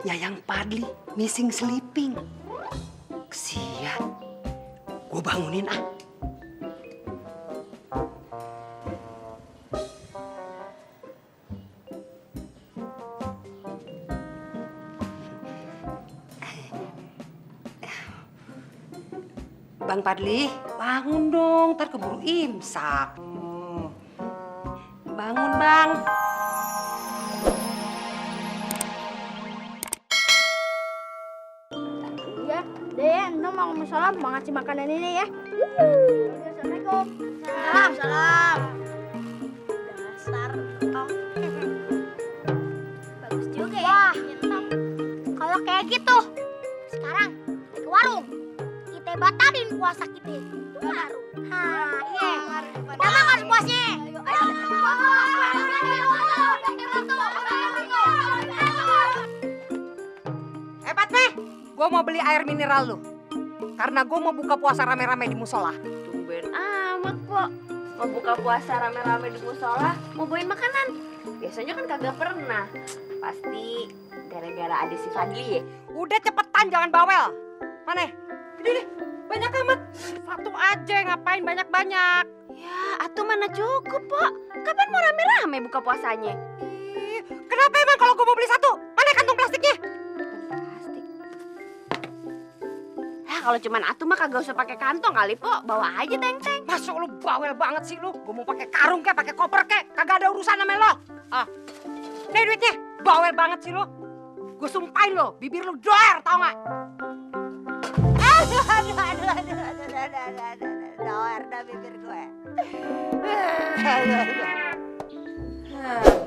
Yayang Padli missing sleeping. Kesian. Gue bangunin ah. Bang Padli, bangun dong, ntar keburu imsak. Bangun, Bang. Ya, deh, Endo mau salam mau ngasih makanan ini ya. Assalamualaikum. Salam. Dasar tong. Bagus juga ya. Wah, kalau kayak gitu, sekarang ke warung. Kita batalin puasa kita. Baru. Iya. Kita makan puasnya. Patme, gue mau beli air mineral lu. Karena gue mau buka puasa rame-rame di musola. Tumben amat, Pok. Mau buka puasa rame-rame di musola, mau bawain makanan. Biasanya kan kagak pernah. Pasti gara-gara ada si Fadli ya. Udah cepetan, jangan bawel. Mana? Ini nih, banyak amat. Satu aja, ngapain banyak-banyak? Ya, atuh mana cukup, Pok. Kapan mau rame-rame buka puasanya? Kenapa emang kalau gue mau beli satu? Mana kantong plastiknya? Plastik. Kalau cuman atuh mah kagak usah pakai kantong kali, Pok. Bawa aja teng-teng. Masuk lu bawel banget sih lu. Gue mau pakai karung kek, pakai koper kek. Kagak ada urusan sama lo. Ah, nih duitnya. Bawel banget sih lu. Gue sumpahin lo, bibir lu doer, tau gak? Doer dah bibir gue.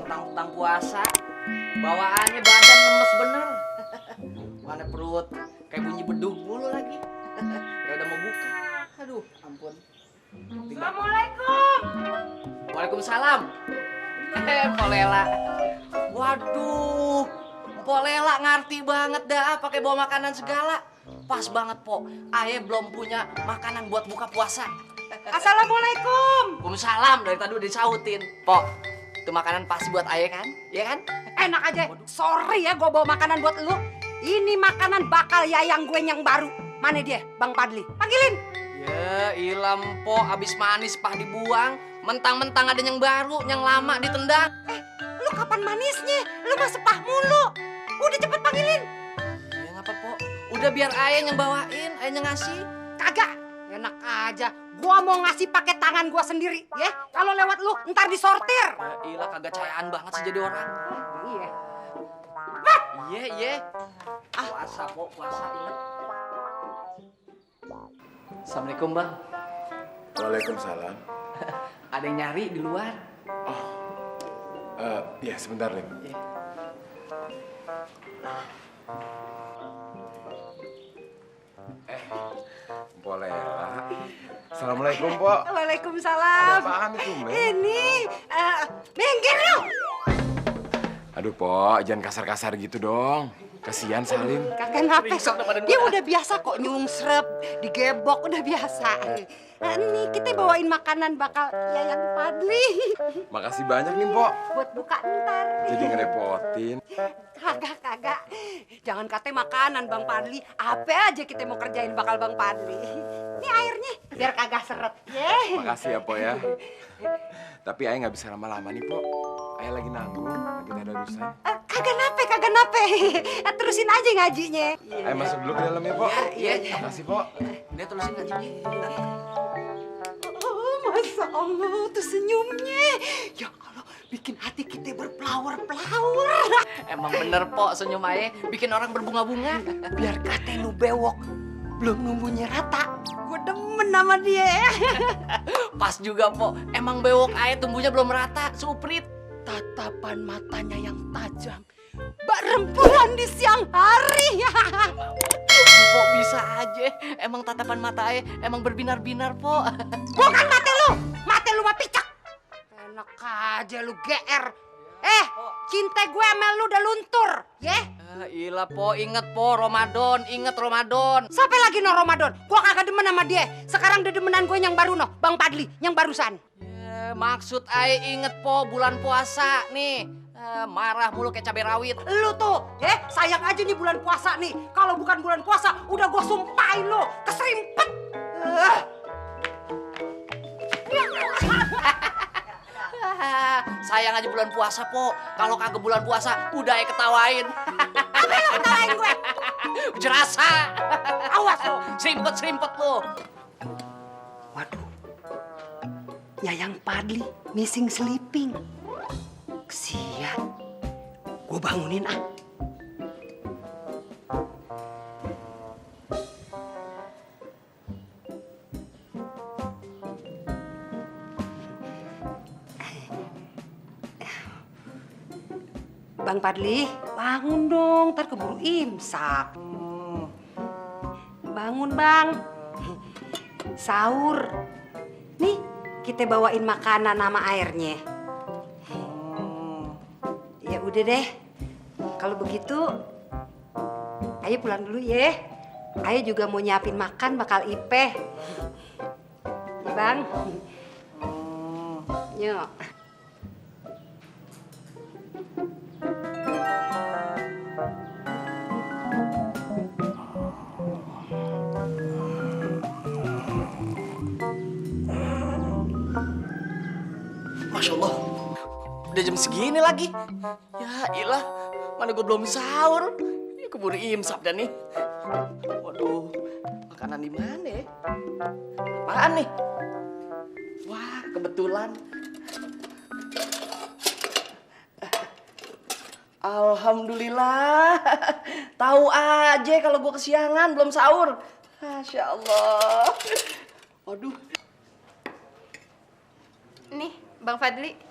Tentang puasa, bawaannya badan lemes bener. Mana perut kayak bunyi beduk mulu lagi. Kayak udah mau buka. Aduh, ampun. Assalamualaikum. Waalaikumsalam. Polela. Waduh, Polela ngerti banget dah pakai bawa makanan segala. Pas banget, Po. Aye belum punya makanan buat buka puasa. Assalamualaikum. Waalaikumsalam, dari tadi udah disautin. Po, itu makanan pasti buat Aye kan? Iya kan? Enak aja. Sorry ya gue bawa makanan buat lu. Ini makanan bakal yayang gue yang baru. Mana dia, Bang Padli? Panggilin. Ya, ilam Po, abis manis pah dibuang. Mentang-mentang ada yang baru, yang lama ditendang. Lu kapan manisnya? Lu mah sepah mulu. Udah cepet panggilin. Ya ngapa, Po? Udah biar Aye yang bawain, Aye yang ngasih. Kagak. Enak aja. Gua mau ngasih pakai tangan gua sendiri, ya. Kalau lewat lu ntar disortir. Ya ilah, kagak cayaan banget sih jadi orang. Iya. Iya. Puasa, Po, puasa inget. Assalamualaikum, Bang. Waalaikumsalam. Ada yang nyari di luar? Ya sebentar, Lim. Ya. Boleh ya. Assalamualaikum, Pok. Waalaikumsalam. Ada apaan itu, Meng? Ini, minggir lu. Aduh, Pok, jangan kasar-kasar gitu dong. Kasihan Salim. Kagak nape Ringsek kok. badan Dia gua. udah biasa kok nyungsrep, digebok, udah biasa. Nih, kita bawain makanan bakal yayang Padli. Makasih banyak nih, Pok. Buat buka ntar. Jadi ngerepotin. Kagak. Jangan kate makanan Bang Padli. Apa aja kita mau kerjain bakal Bang Padli. Ini airnya biar kagak seret. Makasih ya, Pok ya. Tapi Ayah nggak bisa lama-lama nih, Pok. Ayah lagi nanggung, lagi ada urusan. Kagak nape. Terusin aja ngajinya. Ayah masuk dulu ke dalam ya, Pok. Iya. Makasih, Pok. Dia tulisin ngajinya. Oh, Masya Allah, tuh senyumnya. Ya Allah, bikin hati kita berflower-flower. Emang bener, Po, senyum Aye bikin orang berbunga-bunga. Biar kate nu bewok, belum numbuhnya rata. Gue demen sama dia. Pas juga, Po. Emang bewok Aye tumbuhnya belum rata, suprit. Tatapan matanya yang tajam, bak rembulan di siang hari. Po, bisa aja. Emang tatapan mata Aye emang berbinar-binar, Po. Bukan mate lu mah picak. Enak aja lu GR. Cinta gue sama lu udah luntur, ya? Ilah, Po, inget, Po, Ramadan, inget Ramadan. Sampai lagi no Ramadan, gue kagak demen sama dia. Sekarang udah demenan gue yang baru no, Bang Padli, yang barusan. Ya, maksud Aye inget, Po, bulan puasa nih. Marah mulu kayak cabai rawit. Lu tuh, sayang aja nih bulan puasa nih. Kalau bukan bulan puasa, udah gue sumpahin lu keserimpet. Sayang aja bulan puasa, Po. Kalau kagak bulan puasa, udah ketawain. Apa yang ketawain gue? Jerasa. Awas lo. Serimpet lo. Waduh, Yayang Padli missing sleeping. Kesian, gue bangunin ah. Bang Padli, bangun dong, ntar keburu imsak. Bangun bang, sahur. Nih, kita bawain makanan sama airnya. Ya udah deh, kalau begitu, ayo pulang dulu ya. Ayo juga mau nyiapin makan bakal Ipeh. Ya bang. Yuk. Masya Allah, udah jam segini lagi. Ya ilah, mana gue belum sahur. Ya keburu imsak dah nih. Waduh, makanan di mana ya? Apaan nih? Wah, kebetulan. Alhamdulillah. Tahu aja kalau gue kesiangan belum sahur. Masya Allah. Waduh. Nih, Bang Fadli.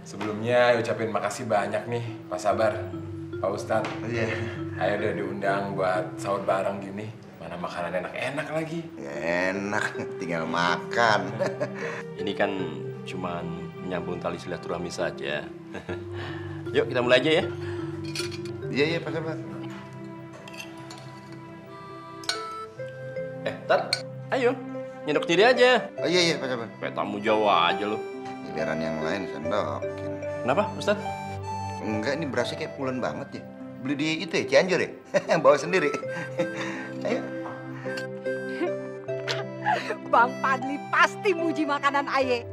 Sebelumnya ucapin makasih banyak nih, Pak Sabar, Pak Ustadz. Iya. Ayo udah diundang buat sahur bareng gini. Mana makanan enak-enak lagi. Enak, tinggal makan. Ini kan cuman menyambung tali silaturahmi saja. Yuk kita mulai aja ya. Iya, iya, Pak Sabar. Tar, ayo nyendok sendiri aja. Oh iya, iya, Pak Sabar. Kayak tamu Jawa aja lu. Giliran yang lain sendokin. Kenapa, Ustaz? Enggak, ini berasnya kayak pulen banget ya. Beli di itu ya, Cianjur ya? Bawa sendiri. Ayo. Bang Padli pasti muji makanan aye.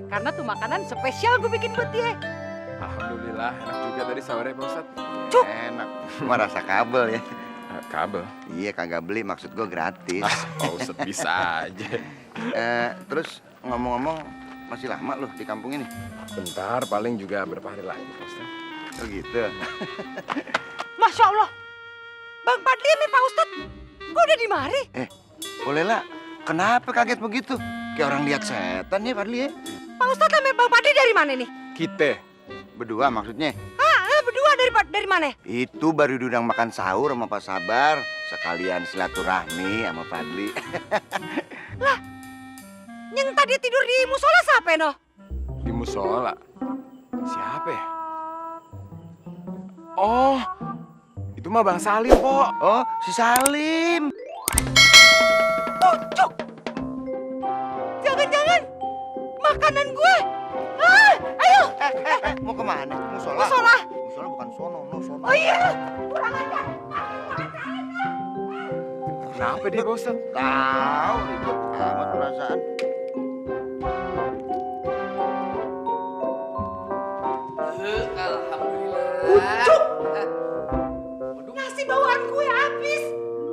Karena tuh makanan spesial gue bikin buat dia. Alhamdulillah, enak juga tadi sahurnya, Pak Ustadz. Cuk. Enak. Cuma rasa kabel ya. Kabel. Iya, kagak beli, maksud gue gratis. Pak Ustadz bisa aja. Terus ngomong-ngomong, masih lama loh di kampung ini? Bentar, paling juga berapa hari lagi, Pak Ustadz. Oh gitu. Masya Allah, Bang Padli sama Pak Ustadz, kok udah di mari? Boleh lah. Kenapa kaget begitu? Kayak orang lihat setan ya, Padli ya? Pak Ustadz sama Bang Padli dari mana nih? Kita. Berdua maksudnya? Berdua dari mana? Itu baru diundang makan sahur sama Pak Sabar. Sekalian silaturahmi sama Padli. Lah, yang tadi tidur di musola siapa no? Di musola. Siapa ya? Oh, itu mah Bang Salim, Po. Oh, si Salim. Oh, Cuk! Jangan-jangan makanan gue. Ayo! Mau kemana? Musola? Musola. Musola bukan sono, no sono. Oh iya, kurang ajar. Kenapa dia, Pak Ustadz? Tahu, ribet amat perasaan. Alhamdulillah. Cuk! Nasi bawaan gue habis.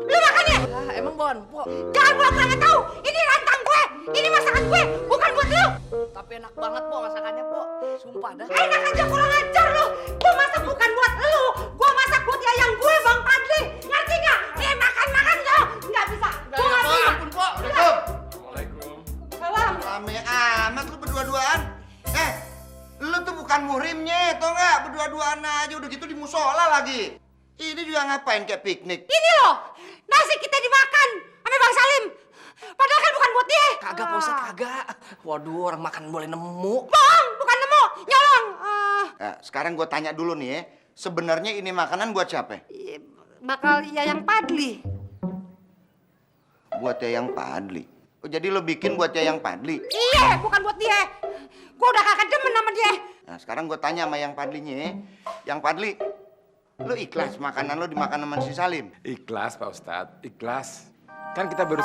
Lu makan ya? Emang Bon, Po. Jangan pulang-pulang tahu. Ini rantang gue. Ini masakan gue, bukan buat lu. Tapi enak banget, Po, masakannya, Po. Sumpah dah. Enak aja kurang ajar lu. Gue masak bukan buat lu. Gue masak buat yayang gue, Bang Padli. Ngerti nggak? Makan lu. Nggak bisa. Gue nggak bisa. Ampun, Po. Assalamualaikum. Salam. Rame amat lu berdua-duaan. Lu tuh bukan muhrimnya, tau nggak? Berdua-duaan aja, udah gitu di musola lagi. Ini juga ngapain kayak piknik? Ini loh, nasi kita dimakan sama Bang Salim. Padahal kan bukan buat dia. Kagak, Po Ustadz, kagak. Waduh, orang makan boleh nemu. Bohong, bukan nemu, nyolong. Sekarang gue tanya dulu nih ya. Sebenarnya ini makanan buat siapa? Bakal Yayang Padli. Buat Yayang Padli. Oh, jadi lo bikin buat Yang Padli? Iya, bukan buat dia. Gue udah kagak demen sama dia. Nah, sekarang gue tanya sama Yang Padlinya ya. Yang Padli, lo ikhlas makanan lo dimakan sama si Salim? Ikhlas Pak Ustadz, ikhlas. Kan kita baru